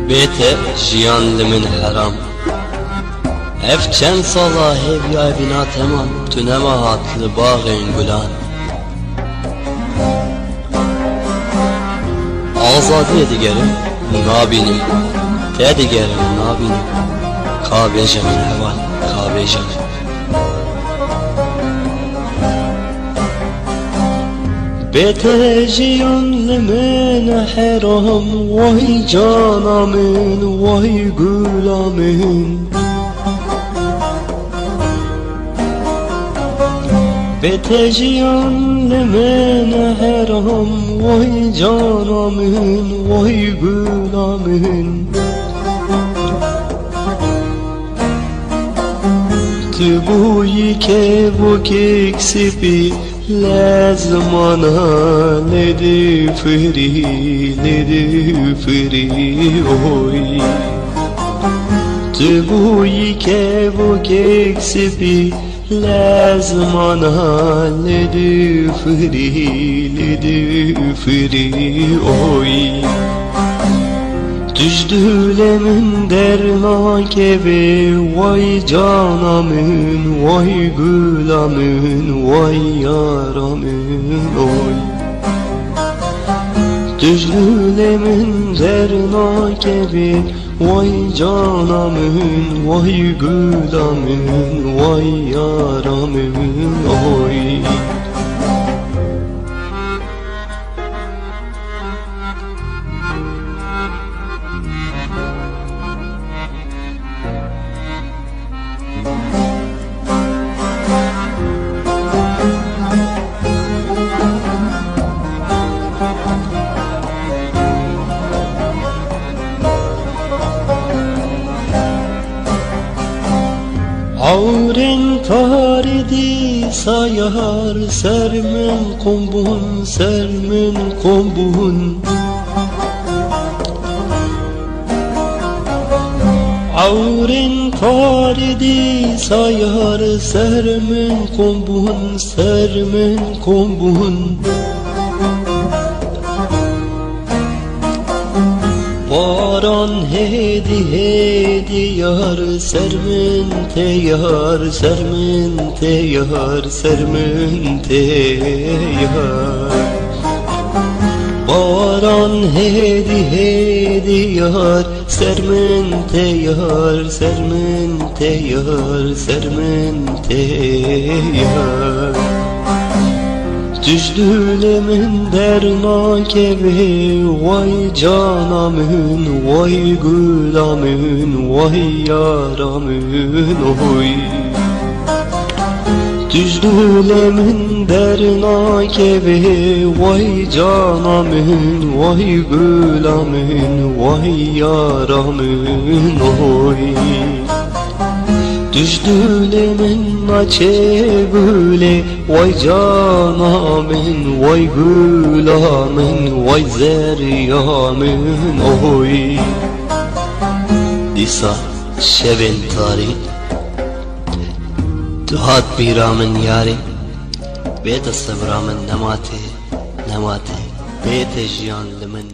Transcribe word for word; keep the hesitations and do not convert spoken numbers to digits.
Bê te jiyan li min heram. Ev çend sala hêviya vîna temam, tu nema hat li baxên gulan. Azadiyê digerim, nabînim. Te digerim, nabînim. Ka bêje min heval, ka bêje min. Bê te jiyan li min heram, way cana min, way gula min. Bê te jiyan li min heram, way cana min, way gula min. Tu bûyî kevokek spî, lê zimana lê difirî, lê difirî, oy. Tu bûyî kevokek spî, lê zimana lê difirî, lê difirî, oy. Tu ji dilê min dernakevî, way cana min, way gula min, way yara min, oy. Tu ji dilê min dernakevî, way cana min, way gula min, way yara min, oy. Ewrên tarî dîsa yar, ser min qum bûn, ser min qum bûn. Ewrên tarî dîsa yar, ser min qum bûn, ser min qum bûn. Baran hêdî hêdî yar, ser min tê yar, ser min tê yar, ser min tê yar. Baran hêdî hêdî yar, ser min tê yar, ser min tê yar, ser min tê yar. Tu ji dilê min dernakevî, way cana min, way gula min, way yara min, oy. Tu ji dilê min dernakevî, way cana min, way gula min, way yara min, oy. Tu ji dilê min naçê gulê, way cana min, way gula min, way zeriya min, oy. Dîsa şevên tarî, tu hat bîra min yarê, bê te sebra min nema tê, nema tê. Bê te jiyan li min